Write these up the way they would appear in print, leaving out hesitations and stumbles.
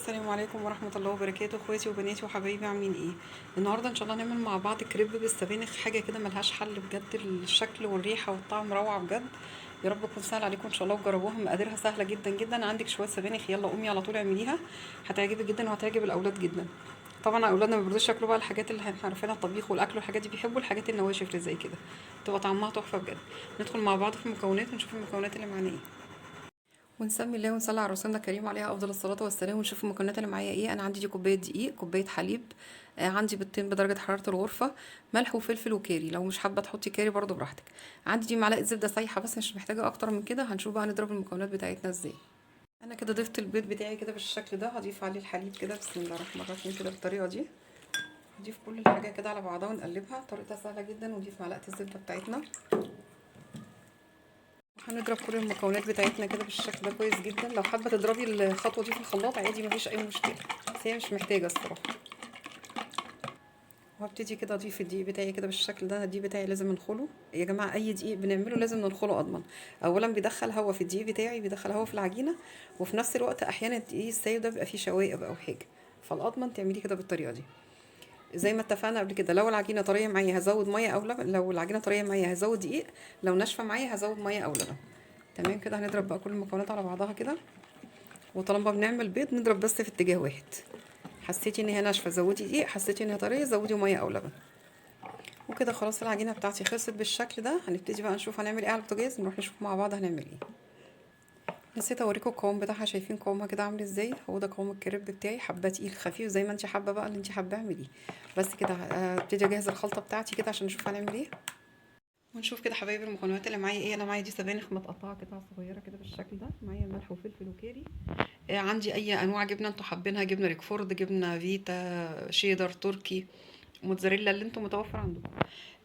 السلام عليكم ورحمة الله وبركاته. اخواتي وبناتي وحبايبي، عاملين ايه؟ النهارده ان شاء الله نعمل مع بعض كريب بالسبانخ، حاجة كده ملهاش حل بجد. الشكل والريحه والطعم روعه بجد. يا رب تكون سهل عليكم ان شاء الله وتجربوها، مقاديرها سهلة جدا جدا. عندك شوية سبانخ، يلا قومي على طول اعمليها، هتعجبك جدا وهتعجب الاولاد جدا. طبعا اولادنا ما بيرضوش ياكلوا بقى الحاجات اللي احنا عارفينها، الطبيخ والاكل والحاجات دي، بيحبوا الحاجات النواشف اللي زي كده، تبقى طعمها تحفة بجد. ندخل مع بعض في المكونات ونشوف المكونات اللي معانا ايه، ونسمي الله ونصلي على رسولنا الكريم عليها افضل الصلاة والسلام. ونشوف المكونات اللي معايا ايه. انا عندي دي كوباية دقيق، كوباية حليب، عندي بيضتين بدرجة حرارة الغرفة، ملح وفلفل وكاري، لو مش حابة تحطي كاري برضو براحتك. عندي دي معلقه زبدة سايحه بس، مش محتاجه اكتر من كده. هنشوف بقى هنضرب المكونات بتاعتنا ازاي. انا كده ضفت البيض بتاعي كده بالشكل ده، هضيف عليه الحليب كده، بسم الله الرحمن الرحيم، كده بالطريقة دي. هضيف كل الحاجة كده على بعضها ونقلبها، طريقتها سهلة جدا. ونضيف معلقه الزبدة بتاعتنا، هنضرب كل المكونات بتاعتنا كده بالشكل ده كويس جدا. لو حابة تضربي الخطوة دي في الخلاط عادي، مفيش اي مشكلة، بس هي مش محتاجه الصراحة. وهبتدي كده اضيف الدقيق بتاعي كده بالشكل ده. الدقيق بتاعي لازم ننخله يا جماعة، اي دقيق بنعمله لازم ننخله اضمن. اولا بيدخل هواء في الدقيق بتاعي، بيدخل هواء في العجينة، وفي نفس الوقت احيانا الدقيق السايب ده بيبقى فيه شوائب او حاجة، فالاضمن تعمليه كده بالطريقة دي. زي ما اتفقنا قبل كده، لو العجينة طرية معايا هزود مية او لبن، لو العجينة طرية معايا هزود دقيق، لو ناشفة معايا هزود مية او لبن. تمام كده. هنضرب بقى كل المكونات على بعضها كده، وطالما بنعمل بيض نضرب بس في اتجاه واحد. حسيتي ان هي ناشفة زودي دقيق، حسيتي ان هي طرية زودي مية او لبن. وكده خلاص العجينة بتاعتي خلصت بالشكل ده. هنبتدي بقى نشوف هنعمل ايه على البوتاجاز، نروح نشوف مع بعض هنعمل ايه. نسيت اوريكم القوام بتاعها، شايفين قوامها كده عامل ازاي؟ هو ده قوام الكريب بتاعي، حبه تقيل خفيف زي ما انت حابة بقى، اللي انت حابة اعمليه. بس كده هبتدي اجهز الخلطة بتاعتي كده عشان نشوف هنعمل ايه. ونشوف كده حبايبي المكونات اللي معايا ايه. انا معايا دي سبانخ متقطعه قطع صغيرة كده بالشكل ده، معايا ملح وفلفل وكاري، عندي اي انواع جبنه انتوا حابينها، جبنه ريكفورد، جبنه فيتا، شيدر، تركي، موتزاريلا، اللي انتوا متوفر عندكم.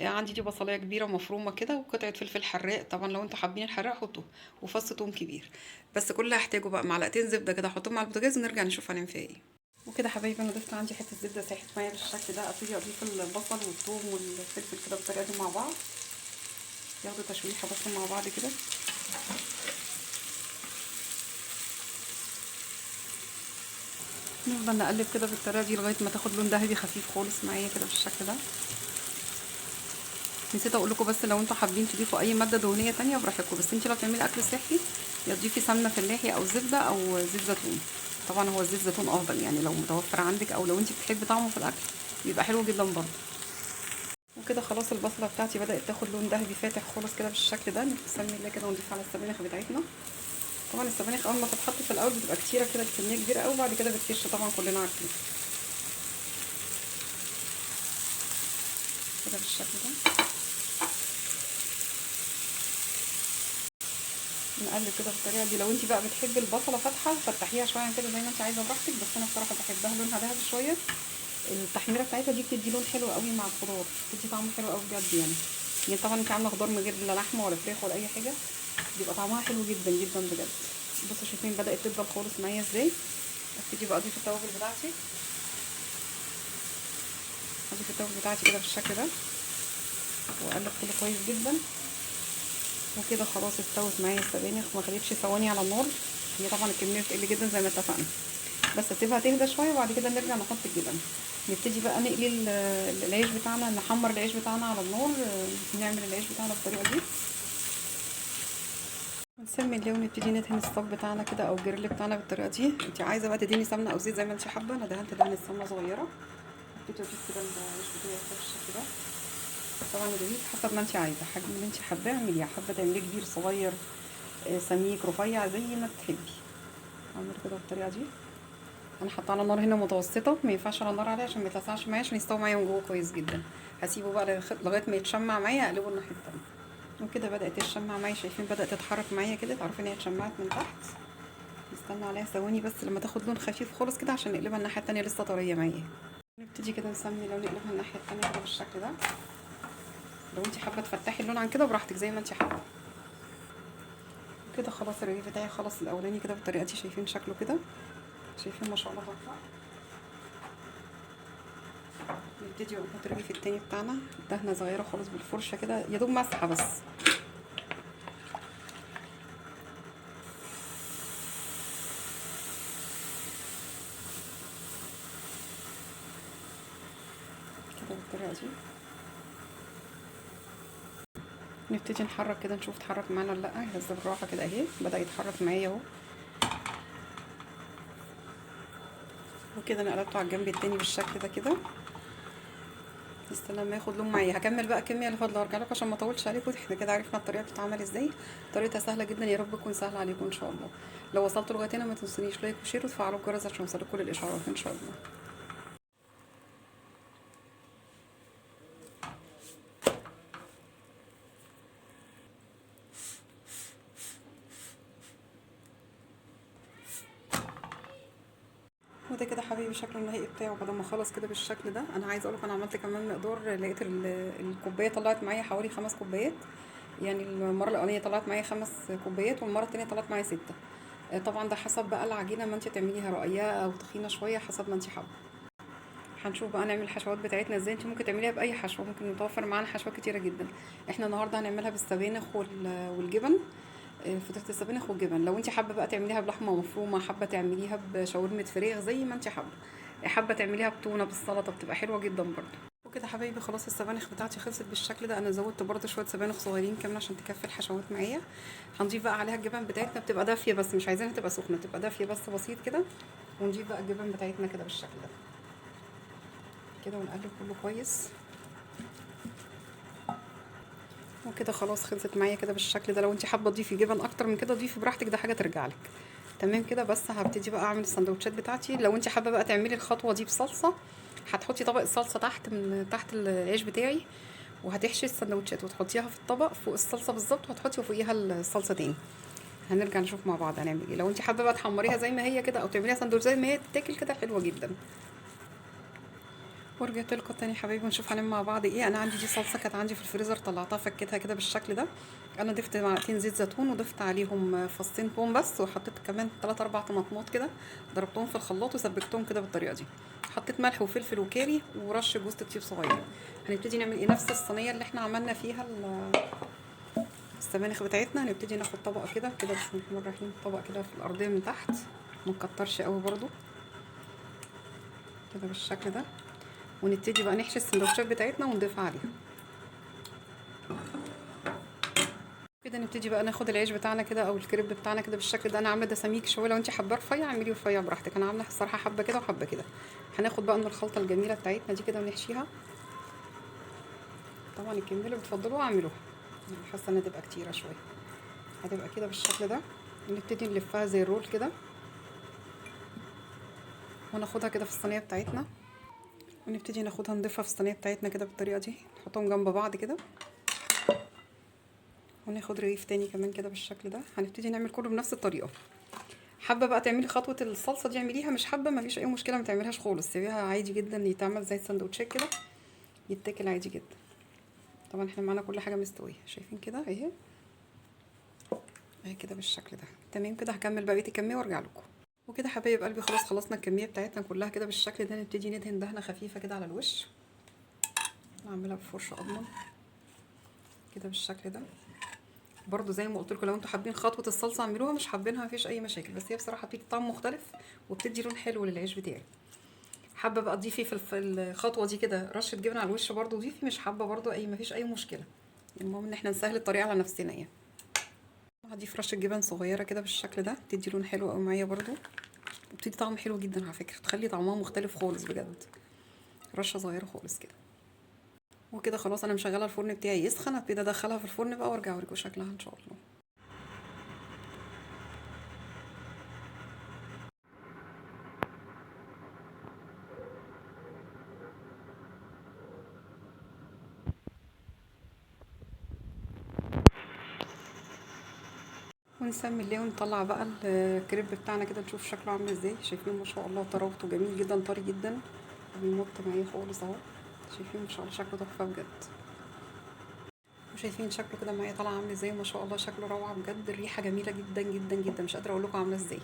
عندي دي بصلايه كبيرة مفرومه كده، وقطعه فلفل حراق، طبعا لو انتوا حابين الحراق حطوه، وفص توم كبير. بس كل اللي هحتاجه بقى معلقتين زبدة كده احطهم على البوتاجاز ونرجع نشوف هنعمل فيها ايه. وكده حبايبي انا ضفت عندي حتة زبدة ساحت معايا بالشكل ده. ابتدي اضيف البصل والثوم والفلفل كده بالطريقة دي مع بعض، ياخدوا تشويحه بس مع بعض كده. نفضل نقلب كده بالطريقة دي لغاية ما تاخد لون ذهبي خفيف خالص معايا كده بالشكل ده. نسيت اقول لكم بس لو انتوا حابين تضيفوا اي مادة دهنية تانية براحتكم، بس انت لو بتعملي اكل صحي يا تضيفي سمنه فلاحي او زبدة او زيت زيتون. طبعا هو زيت زيتون افضل يعني لو متوفر عندك، او لو انت بتحبي طعمه في الاكل بيبقى حلو جدا برضه. وكده خلاص البصله بتاعتي بدات تاخد لون ذهبي فاتح خالص كده بالشكل ده. نسمي الله كده ونضيف على السبانخ بتاعتنا. طبعا السبانخ اول ما تتحط في الاول بتبقى كتيرة كده، الكمية كبيرة قوي، وبعد كده بتكش طبعا كلنا عارفين كده بالشكل ده. نقلب كده بالطريقة دي. لو انت بقى بتحبي البصله فاتحة فتحيها شوية كده زي ما انت عايزه براحتك، بس انا بصراحة بحبها لونها ذهبي شوية. التحميره بتاعتها دي بتدي لون حلو قوي مع الخضار، بتدي طعم حلو قوي بجد يعني. يعني طبعا انت عامله خضار من غير لا لحمه ولا فراخ ولا اي حاجة، بيبقى طعمها حلو جدا جدا بجد. بصوا شايفين بدات تدبل خالص معايا ازاي. ابتدي بقى اضيف التوابل بتاعتي، اضيف التوابل بتاعتي كده بالشكل ده، واقلب كله كويس جدا. وكده خلاص استوت معايا السبانخ، ما خدتش ثواني على النار. هي طبعا الكمية بتقل جدا زي ما اتفقنا، بس اسيبها تهدى شوية وبعد كده نرجع نحط الجبن. نبتدي بقى نقلي العيش بتاعنا، نحمر العيش بتاعنا على النار، نعمل العيش بتاعنا بالطريقة دي. نسمي الله ونبتدي ندهن الصاج بتاعنا كده او الجريل بتاعنا بالطريقة دي. انت عايزه بقى تدهني سمنه او زيت زي ما انت حابة. انا دهنت دهن السمنة صغيرة. ابتدي اضيف كده العيش بتاعي كده بالشكل ده. طبعا الرغيف حسب ما انت عايزه، الحجم اللي انت حباه اعمليه، حابة تعمليه كبير صغير، سميك رفيع زي ما تحبي. اعمل كده بالطريقة دي. انا حاطه على النار هنا متوسطه، ما ينفعش على النار عالية عشان ما يتلسعش معايا، عشان يستوي معايا من جوه كويس جدا. هسيبه بقى لغاية ما يتشمع معايا، اقلبه الناحية التانية. وكده بدات تتشمع معايا، شايفين بدات تتحرك معايا كده، تعرفين ان هي اتشمعت من تحت. نستنى عليها ثواني بس لما تاخد لون خفيف خالص كده عشان نقلبها الناحية التانية لسه طرية معايا. نبتدي كده نسمي لو نقلبها الناحية التانية كده بالشكل ده. لو انت حابة تفتحي اللون عن كده براحتك زي ما انت حابة. كده خلاص الرغيف بتاعي خلص الاولاني كده بالطريقة دي، شايفين شكله كده، شايفين ما شاء الله تحفة. نبتدي بقى نحط الرغيف التاني بتاعنا، دهنه صغيرة خالص بالفرشه كده، يا دوب مسحه بس. كده بالطريقة دي. نبتدي نحرك كده نشوف اتحرك معانا ولا لا. بس بالراحة كده اهي بدا يتحرك معايا اهو. وكده انا قلبته على الجنب التاني بالشكل ده كده. استنى لما ياخد لون معايا. هكمل بقى الكمية اللي فاضلة وارجع لكم عشان ما اطولش عليكم. احنا كده عرفنا الطريقة بتتعمل ازاي، طريقتها سهلة جدا، يا رب تكون سهلة عليكم ان شاء الله. لو وصلتوا لغاية هنا ما تنسونيش like و share وتفعلوا الجرس عشان يوصلكم كل الاشعارات ان شاء الله. وده كده حبايبي شكله النهائي بتاعه بعد ما خلص كده بالشكل ده. انا عايزه اقول لكم انا عملت كمان مقدار، لقيت الكوباية طلعت معايا حوالي 5 كوبايات، يعني المرة الاولانية طلعت معايا 5 كوبايات والمرة الثانية طلعت معايا 6. طبعا ده حسب بقى العجينة ما انت تعمليها رقيقه او تخينة شوية حسب ما انت حابة. هنشوف بقى نعمل الحشوات بتاعتنا ازاي. انت ممكن تعمليها باي حشوه، ممكن نتوفر معانا حشوات كتيرة جدا. احنا النهارده هنعملها بالسبانخ والجبن، فطيره السبانخ والجبن. لو انت حابة بقى تعمليها بلحمه مفرومه، حابة تعمليها بشاورما فراخ، زي ما انت حابة، حابة تعمليها بتونه بالسلطة بتبقى حلوة جدا برده. وكده حبايبي خلاص السبانخ بتاعتي خلصت بالشكل ده. انا زودت برده شوية سبانخ صغيرين كمان عشان تكفي الحشوات معايا. هنضيف بقى عليها الجبن بتاعتنا، بتبقى دافيه بس مش عايزينها تبقى سخنة، تبقى دافيه بس بسيط كده. ونضيف بقى الجبن بتاعتنا كده بالشكل ده كده، ونقلب كله كويس. وكده خلاص خلصت معايا كده بالشكل ده. لو انت حابة تضيفي جبن اكتر من كده ضيفي براحتك، ده حاجة ترجع لك. تمام كده. بس هبتدي بقى اعمل السندوتشات بتاعتي. لو انت حابة بقى تعملي الخطوة دي بصلصه، هتحطي طبق الصلصه تحت من تحت العيش بتاعي، وهتحشي السندوتشات وتحطيها في الطبق فوق الصلصه بالظبط، وهتحطي فوقيها الصلصه تاني. هنرجع نشوف مع بعض هنعمل ايه. لو انت حابة بقى تحمريها زي ما هي كده او تعمليها سندوتش زي ما هي تتاكل كده حلوة جدا. ورجعت لكم تاني حبايبي ونشوف هنعمل مع بعض ايه. انا عندي دي صلصه كانت عندي في الفريزر، طلعتها فكيتها كده بالشكل ده. انا ضفت معلقتين زيت زيتون وضفت عليهم فصين توم بس، وحطيت كمان 3 4 طماطمات كده، ضربتهم في الخلاط وسبكتهم كده بالطريقة دي. حطيت ملح وفلفل وكاري ورشه جوز الطيب صغير. هنبتدي نعمل ايه؟ نفس الصينية اللي احنا عملنا فيها السبانخ بتاعتنا. هنبتدي ناخد طبقه كده كده، بسم الله الرحمن الرحيم، طبقه كده في الارضية من تحت، ما نكترش قوي برده كده بالشكل ده. ونبتدي بقى نحشي السندوتشات بتاعتنا ونضيفها عليها كده. نبتدي بقى ناخد العيش بتاعنا كده او الكريب بتاعنا كده بالشكل ده. انا عامله ده سميك شوية، لو انت حابة رفيع اعمليه رفيع براحتك، انا عامله الصراحة حبه كده وحبه كده. هناخد بقى من الخلطة الجميلة بتاعتنا دي كده ونحشيها. طبعا الكمية اللي بتفضلوها اعملوها، يعني حاسه انها تبقى كتيرة شوية، هتبقى كده بالشكل ده. نبتدي نلفها زي الرول كده وناخدها كده في الصينية بتاعتنا، ونبتدي ناخدها نضيفها في الصينية بتاعتنا كده بالطريقة دي، نحطهم جنب بعض كده. وناخد رغيف تاني كمان كده بالشكل ده. هنبتدي نعمل كله بنفس الطريقة. حابة بقى تعملي خطوة الصلصه دي اعمليها، مش حابة مفيش اي مشكلة ما تعملهاش خالص، سيبيها عادي جدا، يتعمل زي السندوتشات كده، يتاكل عادي جدا. طبعا احنا معانا كل حاجة مستوية، شايفين كده اهي اهي كده بالشكل ده. تمام كده. هكمل بقية الكمية وارجع لكم. وكده حبايب قلبي خلاص خلصنا الكمية بتاعتنا كلها كده بالشكل ده. نبتدي ندهن دهنه خفيفة كده على الوش، نعملها بفرشه اضمن كده بالشكل ده. برضو زي ما قلت لكم لو انتوا حابين خطوة الصلصه اعملوها، مش حابينها مفيش اي مشاكل، بس هي بصراحة بتدي طعم مختلف وبتدي لون حلو للعيش بتاعي. حابة بقى تضيفي في الخطوة دي كده رشه جبنه على الوش برضو ضيفي، مش حابة برضو اي مفيش اي مشكلة. المهم ان احنا نسهل الطريقة على نفسنا يعني. هضيف رشه جبن صغيرة كده بالشكل ده، بتدي لون حلو قوي معايا برضو، وبتدي طعم حلو جدا على فكرة، بتخلي طعمها مختلف خالص بجد. رشه صغيرة خالص كده. وكده خلاص انا مشغله الفرن بتاعي يسخن، هبتدي ادخلها في الفرن بقى وارجع اوريكم شكلها ان شاء الله. ونسمي الله ونطلع بقى الكريب بتاعنا كده نشوف شكله عامل ازاي. شايفين ما شاء الله طراوته جميل جدا، طري جدا وبيمط معايا خالص اهو. شايفين ما شاء الله شكله تحفة بجد، وشايفين شكله كده معايا طالع عامل ازاي، ما شاء الله شكله روعه بجد. الريحة جميلة جدا جدا جدا، مش قادرة اقول لكم عامله ازاي.